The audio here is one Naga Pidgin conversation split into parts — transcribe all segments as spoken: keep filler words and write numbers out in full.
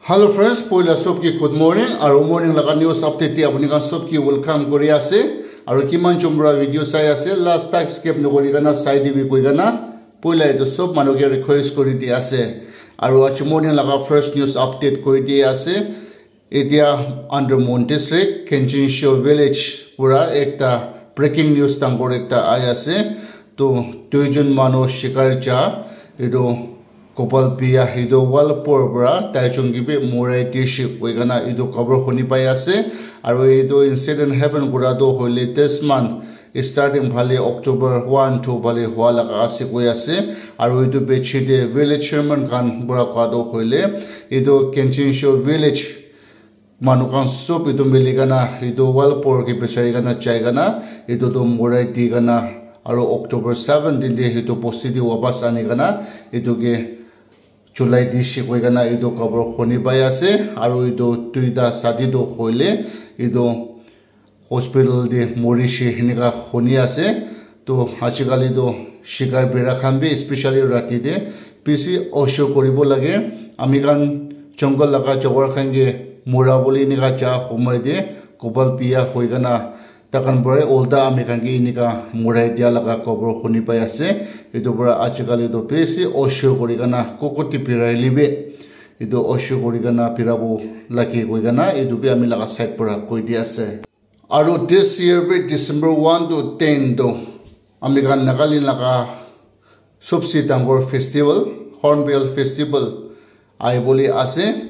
Hello friends, poila sob ki good morning, aru morning laga news update te apuni khan sob ki welcome kuri ase. Aru kiman jon para video sai ase, last tak skip nokori kana sai dibi koi kana, poila etu sob manu ke request kuri di ase. Aru aji morning laga first news update koi di ase. Etia under Mon District, Kenchin Sho Village pura ekta breaking news dangor ekta ai ase. To duijon manu shikar ja, etu Gopal Piya, etu Walpur pura, taijon ke bi murai dishi koi kana etu khobor huni pai ase. Aru etu incident happen kura to hoile this month starting phale October one, two phale hua laga ase koi ase. Aru etu piche te village chairman khan pura kua to hoile etu Kenchin Sho Village manu khan sob etu mili kana etu Walpur ke bisari kana jai kana etu to murai di kana aru October seventeen te etu bosti te wapas ani kana etu ke chulai dishi koi kana etu khobor huni pai ase. Aru etu duita sadi to hoile etu hospital te mori she hinika huni ase. To ajikali to shikar bera khan bi especially rati te bishi osho koribo lage. Ami khan jungle laga jawar khan ke mura bole enika ja homoi te Gopal Piya hoi kana takhan para ulta ami khan ke enika murai dia laga khobor huni pai ase. Etu para ajikali to bishi osho kori kana kukuti birai le bi etu osho kori kana birabo lage koi kana etu bi ami laga side para koi di ase. Aru this year bi December one to ten to ami khan Nagaland laga sobse dangor festival, Hornbill Festival, ahi bole ase.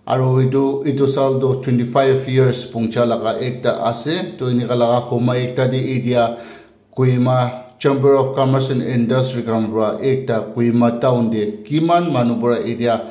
Aru etu, etu saal to twenty five years pongcha laga ekta ase. To enika laga homoi ekta te etia Kohima Chamber of Commerce and Industry khan para ekta Kohima town te kiman manu para etia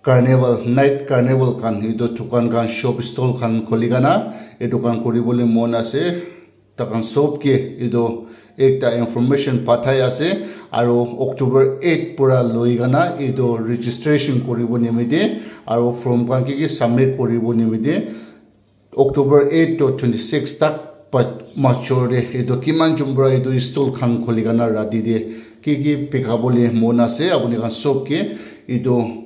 carnival, night carnival khan, etu dukan khan, shop stall khan khuli kana etu khan kori bole mon ase. Takhan sob ke etu ekta information pathai ase, aru October eight pura loi kana etu registration koribo nimite aru form khan ki ki submit koribo nimite October eight to twenty six tak pa major te etu kiman jon pura etu stall khan khuli kana rati te ki ki bika bole mon ase apuni khan sob ke etu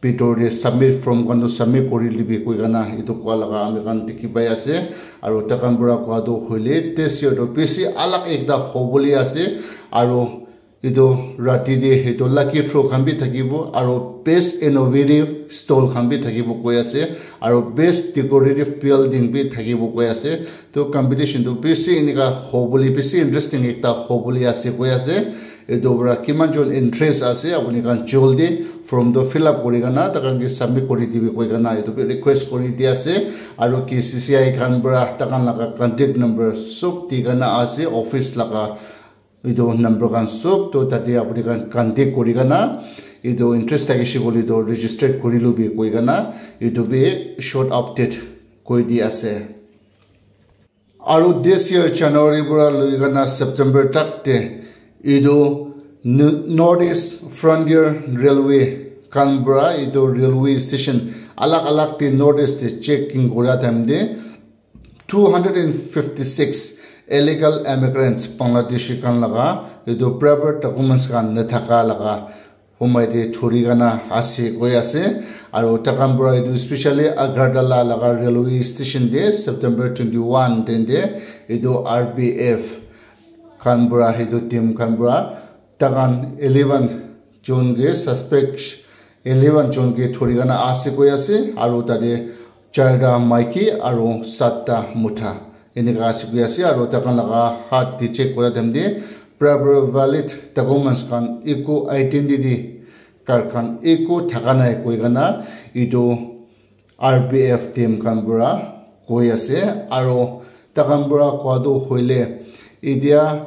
bitor te submit form khan tu submit kori libi koi kana etu kua laga ami khan dikhi pai ase. Aru takhan pura kua tu hoile this year tu bishi alag ekta hobole ase. Aru etu rati te etu lucky draw khan bi thakibo aru best innovative stall khan bi thakibo koi ase aru best decorative building bi thakibo koi ase. To competition tu bishi enika hobole bishi interesting ekta hobole ase koi ase. Etu para kiman jon interest ase apuni khan joldi form tu fill up kori kana takhan ke submit kori dibi koi kana etu bi request kori di ase. Aru K C C I khan para takhan laga contact number sob di kana ase office laga etu number khan sob to tate apuni khan contact kori kana etu interest thakise koile to register kori lobi koi kana etu bi short update koi di ase. Aru this year January pura loi kana September tak te etu North East Frontier Railway khan pura etu railway station alag alag te North East te checking kora time te two hundred and fifty six illegal immigrants Bangladeshi khan laga etu proper documents khan nathaka laga homai te thori kana ase koi ase. Aru takhan pura etu specially Agartala laga railway station te September twenty one din te etu R P F khan pura etu team khan pura takhan eleven jon ke suspect eleven jon ke thori kana ase koi ase. Aru tate charta maiki aru satta mota enika ase koi ase. Aru takhan laga hath te check kora time te proper valid documents khan eku identity card khan eku thaka nai koi kana etu R P F team khan pura koi ase. Aru takhan pura kua tu hoile etia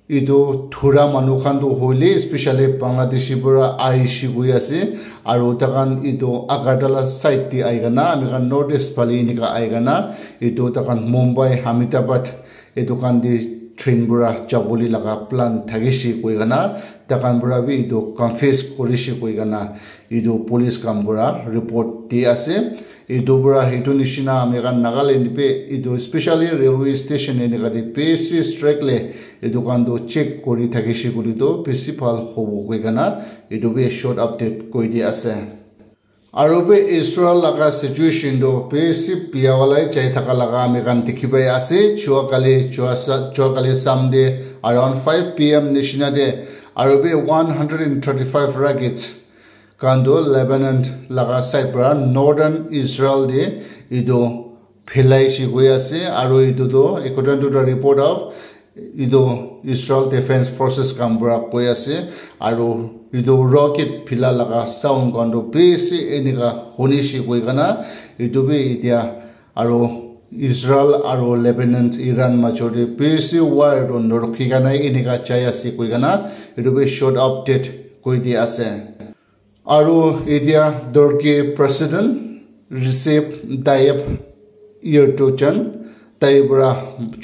etu thura manu khan tu hoile specially Bangladeshi pura aishi koi ase. Aru takhan etu Agartala side te ai kana ami khan North East phale enika ai kana etu takhan Mumbai, Ahmedabad etu khan te train pura jabole laga plan thakise koi kana takhan pura bi etu confess korise koi kana etu police khan pura report di ase. Etu pura etu nishina ami khan Nagaland te bi etu specially railway station enika te bishi strictly etu khan tu check kori thakise koile tu bishi bhal hobo koi kana etu bi short update koi di ase. Aru bi Israel laga situation tu bisi biya wala jai thaka laga ami khan dikhi pai ase. Jua kali, jua sa-, jua kali Sunday around five p m nishina te aru bi one hundred and thirty-five rockets khan tu Lebanon laga side para northern Israel te etu philai shi koi ase. Aru etu tu according to the report of etu Israel Defense Forces khan para koi ase. Aru etu rocket phila laga sound khan tu bisi enika huni shi koi kana etu bi etia aru Israel aru Lebanon Iran major te bisi war tu norokhi kana enika jai ase koi kana etu bi short update koi di ase. Aru etia Turkey President Recep Tayyip Erdogan tai para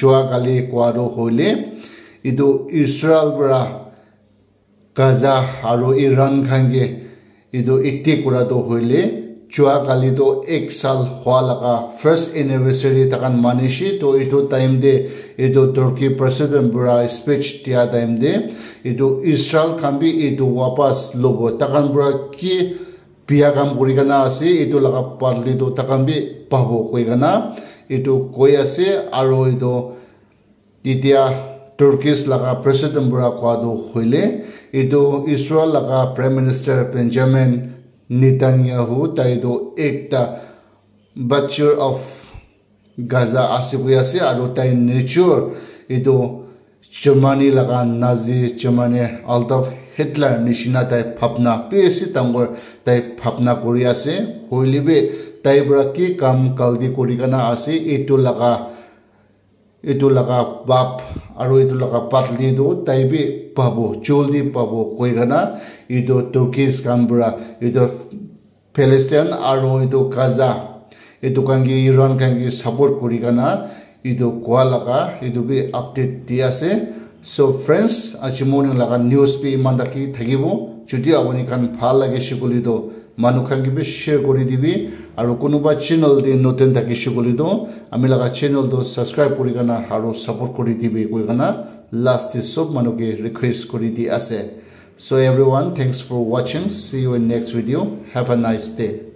jua kali koa tu hoile etu Israel para Gaza aru Iran khan ke etu attack kura tu hoile jua kali tu ek saal hua laga first anniversary takan manishi tu etu time te etu Turkey President para speech dia time te etu Israel khan bi etu wapas lobo takan para ki biya kam kuri kana ase etu laga badli tu takan bi pabo koi kana etu koi ase. Aru etu etia Turkish laga President para koa tu hoile etu Israel laga Prime Minister Benjamin Netanyahu tai tu ekta butcher of Gaza ase koi ase aru tai nature etu Germany laga Nazi Germany Adolf Hitler nishina tai bhabna bisi dangor tai bhabna kuri ase. Hoile bi tai para ki kam galti kuri kana ase etu laga etu laga pap aru etu laga badli tu tai bi pabo, joldi pabo koi kana etu Turkish khan para etu Palestine aru etu Gaza etu khan ke Iran khan ke support kuri kana etu koa laga etu bi update di ase. So friends, aji morning laga news bi iman taki thakibo. Jodi apuni khan bhal lagise koile tu manu khan ke bi share kuri dibi aru kunuba channel te notun thakise koile tu ami laga channel tu subscribe kuri kana aru support kuri dibi koi kana last te sob manu ke request kuri di ase. So everyone, thanks for watching. See you in next video. Have a nice day.